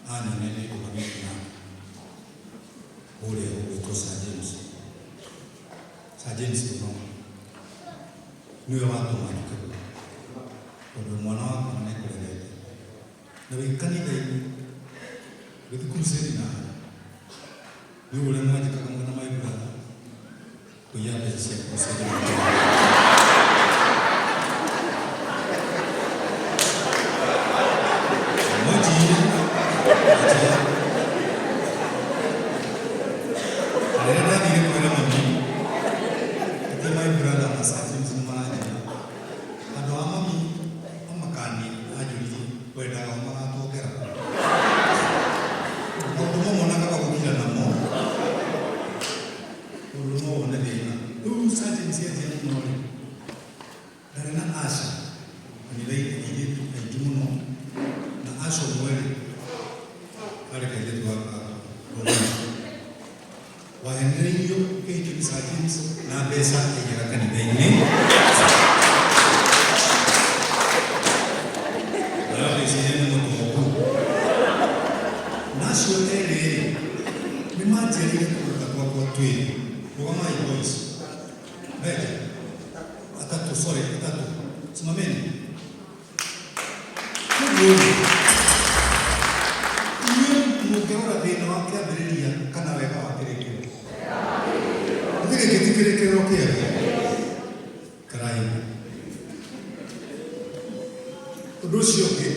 Anyonire nĩ ndũgamĩte nake ũrĩa ũgwĩtwo Sir James. Sir James Rũgama nĩwe watũma njũke gũkũ tondũ mwana wakwa na nĩekũregete na wĩ kanitha-inĩ gũthiĩ crusade na nĩ ũrĩa mwanjĩkaga mwena my brother kũiya mbeca cia crusade. Mwanjiire mwanjiire na rĩrĩa ndathire kwĩra mami atĩ my brother na Sir James nĩ maranjĩra andũ a mami amakanie anjũririe wendaga o magatongera maũndũ mamwe na kaba gũkira namo tondũ no wone thĩna. Rĩu Sir James enjia mũno rĩ, ndarĩ na aca kanitha-inĩ airĩtu aingĩ mũno, na aca ũmwe rĩ, karĩ kairĩtu gaka Romana wahenereirio ũkĩhikio nĩ Sir James na mbeca aigaga kanitha-inĩ. Nawe ũgĩciria nĩ mũtongu. Na acio erĩ rĩ, nĩ manjiarire tũgũka twakwa twĩrĩ. Rũgamai boys. Meja. Atatũ, sorry, atatũ. Simameni. Koguo rĩ, inyuĩ mũngĩrora thĩna wa kĩambĩrĩria kana wega wa kĩrĩkĩrĩro? Githĩ gĩkĩ ti kĩrĩkĩrĩro kĩega? Karai. Ũndũ ũcio ũngĩ,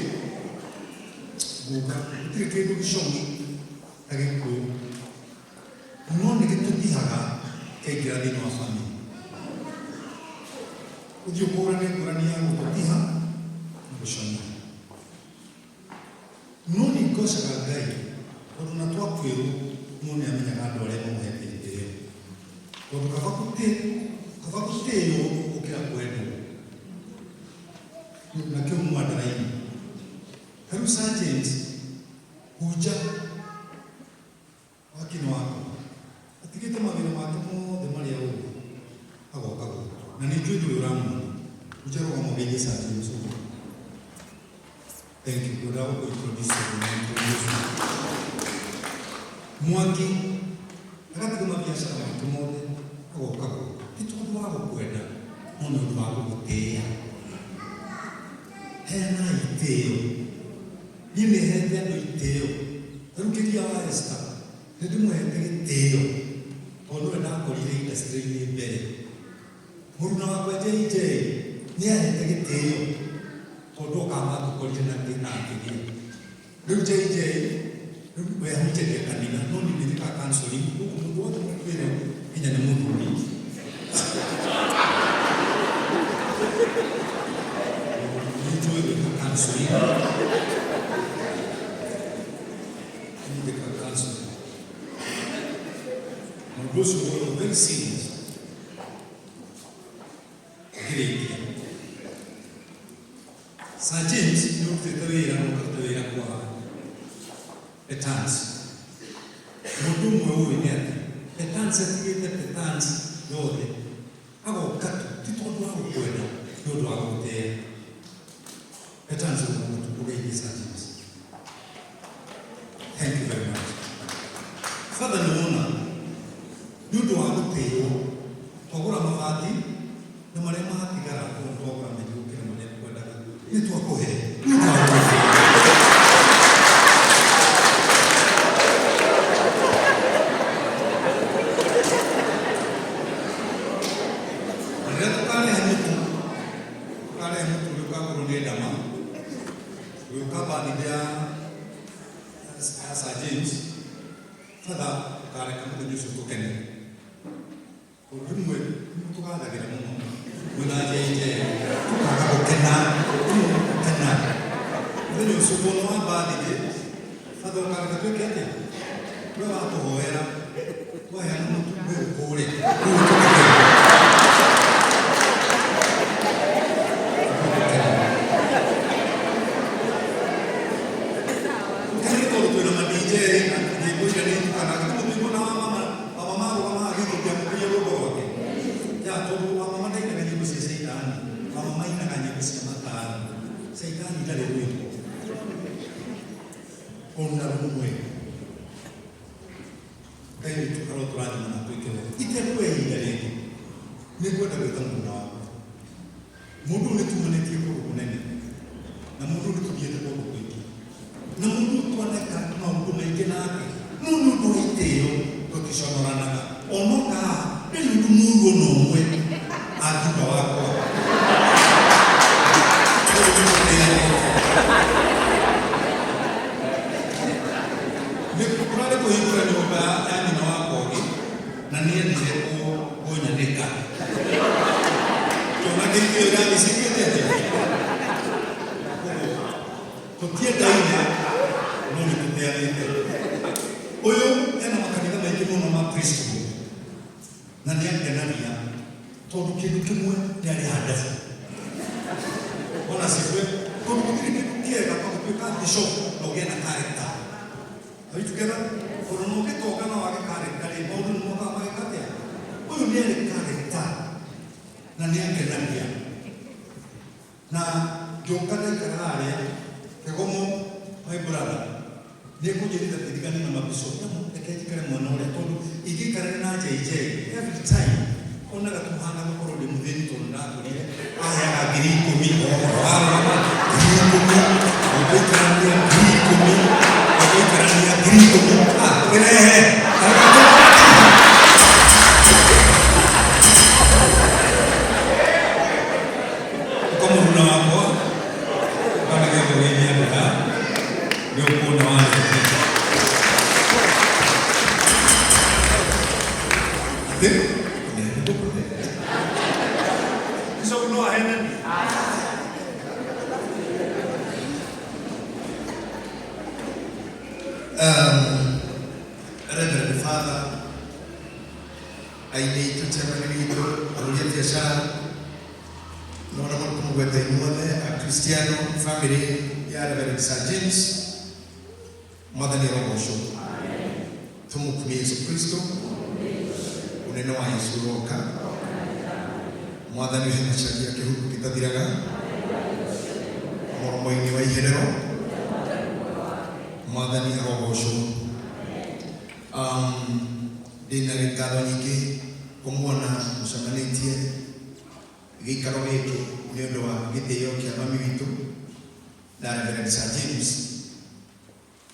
nguga gũtirĩ kĩndũ gĩcong'i ta gĩkuũ, no nĩ gĩtũtihaga kĩaingĩra thĩinĩ wa family. Ũthiĩ ũkũrane ngũrani ya gũtũtiha na gũcong'a. No nĩ ngocaga Ngai tondũ na twakuĩrwo mũndũ nĩ amenyaga andũ arĩa mamũhete gĩtĩo. Tondũ kaba gũtĩ kaba gũtĩo gũkĩra kwendwo. Na kĩu mwandaraini. Ta rĩu Sir James Hunja Wakini wakwa atigĩte mawĩra make mothe marĩa ũĩ agoka gũkũ na nĩ njũĩ ndũrĩ ũramuona. Hunja rũgama ũgeithie Sir James ũguo. Thank you. Ngwendaga gũkũ introduce tondũ nĩ introduce. Mwangi agatiga mabiacara make mothe agoka gũkũ ti tondũ wa gũkwenda no nĩ ũndũ wa gũgũtĩĩa. Heanai itĩĩo. Niĩ nĩ hete andũ itĩĩo. Ta rĩu kĩgia wa Esther nĩ ndĩmũhete gĩtĩĩo tondũ nĩwe ndakorire industry-inĩ mbere. Mũruna wakwa JJ nĩ ahete gĩtĩĩo tondũ okaga matũkorire na na akĩgĩa. Rĩu JJ rĩu we ahunjagia kanitha no niĩ nĩ njĩkaga counseling koguo mũndũ wothe mũkuĩre nginya nĩ mũthuri. Nĩ njũĩ gwĩka counseling. Nĩ njĩkaga counseling. Na ũndũ ũcio ũkoragwo very serious. Ngĩrĩkia. Sir James nĩ ũrutĩte wĩra na ũkaruta wĩra kwa Petans. Mũndũ ũmwe ũĩ nĩ atĩ Petans atigĩte Petans yothe agoka tu ti tondũ wa gũkwenda nĩ ũndũ wa gũgũtĩĩa. Petans rũgama tu ũgeithie Sir James. Thank you very much. Father nĩ wona nĩ ũndũ wa gũtĩĩo twagũra mabati na marĩa matigara ona twagũra maingĩ gũkĩra marĩa twendaga nĩ twakũhe nĩ ũndũ wa gũgũtĩĩa. Na rĩrĩa tũkarehe mũtu tũkarehe mũtu ũrĩa ũkakorwo nĩ ndama ũgĩũka birthday ya ya Sir James Father ũkareka mũthenya ũcio tũkene tondũ rĩmwe tũgathagĩra mũno mwĩna JJ tũkaga gũkena rĩmwe gũkena mũthenya ũcio tuona wa birthday Father ũkareka twĩke atĩa we watũhoera twaheana mũtu we ũkũre rĩu tũkene. Tũkene tondũ twĩna ma DJ na nyĩmbo iria nĩ itukanaga. Githĩ mũtikuona wamama wamama arũgama agĩthũkia mũkĩria rwĩmbo rwake? Ya tondũ wamama ndainaga nyĩmbo cia caitani, wamama ainaga nyĩmbo cia mataro. Caitani ndarĩ rwĩmbo. Ona rũmwe. Ngai witũ arotũrathima na twĩke wega. Itekuoya ihinda rĩngĩ, nĩngwenda gwĩta mũruna wakwa. Mũndũ ũyũ nĩtumanĩtie kũndũ kũnene, na mũndũ ũyũ nĩtũthiĩte kũndũ kũingĩ, na mũndũ ũyũ twaneka maũndũ maingĩ nake, no nĩ ũndũ wa itĩo tũticonoranaga. Onoka haha, ndarĩ ũndũ mũũru ona ũmwe angiuga wakwa. Koguo nĩtũtĩanĩte. Nĩ kũrarĩ kũhingũra nyũmba ya nyina wa Kogi, na nĩendire kũnyanĩka. Kĩona kĩngĩ ĩrathiĩ ciĩkĩte atĩa? Koguo tũtiendaine no nĩ tũteanĩte. Ũyũ ena makanitha maingĩ mũno ma Kristo na nĩ angenagia tondũ kĩndũ kĩmwe nĩ arĩ handabu. Bwana asifiwe. Tondũ gũtirĩ kĩndũ kĩega ta gũtuĩka bishop na ũgĩe na character. Are we together? Tondũ no ũngĩtonga na wage character rĩ, maũndũ nĩ mokaga mageka atĩa? Ũyũ nĩ arĩ character na nĩ angenagia. Na ngĩũka ndaikara harĩa, Kĩgomo my brother nĩ ekũnjĩrĩte atĩ ndigane na mabishop, reke njikare mwena ũrĩa tondũ ingĩikarania na JJ every time onaga tu hana gũkorwo ndĩ mũthĩni tondũ ndakũrire aheaga 10,000 o warũgama 10,000 ũngĩikarania 10,000 ũngĩikarania 10,000 ah kĩrehe. Ũka mũruna wakwa ũka nĩgetha ũgeithie andũ aya nĩ ũkuona warĩkia atĩ nĩ ngũkũhe. Bishop no ahenani. Reverend Father, aini aitũ, chairman witũ, ahũri a biacara, nona mũno kũmũgweta inyuothe Akristiano, family ya Reverend Sir James, Mwathani arogocwo. Tũmũkumie Yesu Kristo, ũnene wa Yesu ũroka. Mwathani ũhe macaria kĩhuku gĩtathiraga mũromo-inĩ wa iherero. Mwathani arogocwo. Ndĩna ngatho nyingĩ kũmuona mũcemanĩtie gĩikaro gĩkĩ nĩ ũndũ wa gĩtĩo kĩa mami witũ na Reverend Sir James.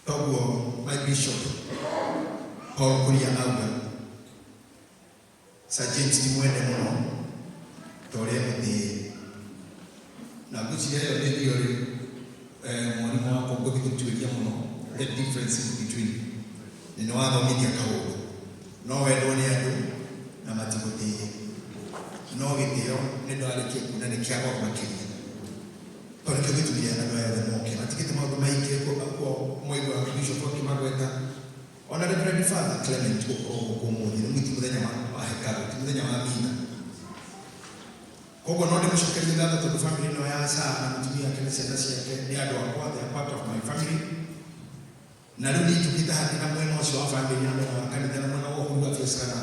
Toguo my bishop Paul Kuria auga, Sir James ti mwende mũno ta ũrĩa mũtĩĩ. Na ngwĩciria ĩyo nĩ theory mwarimũ wakwa ngũthiĩ gũtuĩria mũno the differences between. Na nĩ wathomithia kaũndũ. No wendwo nĩ andũ na matigũtĩe. No gĩtĩo nĩ ndarĩkia kuona nĩ kĩa goro makĩria. Tondũ nĩkĩo gĩtũmire andũ aya othe moke. Matigĩte maũndũ maingĩ mwaigua Bishop akĩmagweta. Ona Reverend Father Clement gũkorwo gũkũ ũmũthĩ nĩ ti mũthenya wa hekarũ, ti mũthenya wa mitha. Koguo no ndĩmũcokerie ngatho tondũ family ĩno ya Sarah na mũtumia wake na ciana ciake nĩ andũ akwa, they are part of my family. Na rĩu nĩ njũkĩte hakuhĩ na mwena ũcio wa family na mwena wa kanitha na mwena wa ũhũri wa biacara.